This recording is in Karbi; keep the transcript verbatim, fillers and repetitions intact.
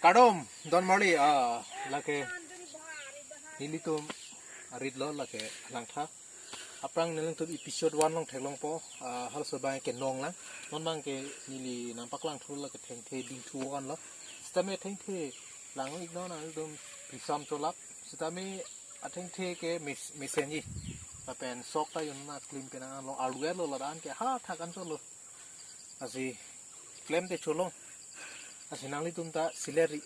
Kardom, don marli, ah, lake nelitum arit lo lake Langtha. Aphrang nelitum episode one along theklongpo, ah, halaso abang ke nong lang. Non abang ke neli nangpaklang thu lake thengthe dingthu an lo. Sitame thengthe lang-iknon nangtum prisam cholap. Sitame athengthe ke mes-, mesenji. Lapen sok ta yun na klim penang lo, arlu lo ladak an ke ha thak an cholo. Lasi klemte cholong. Lasi nanglitum ta sileri.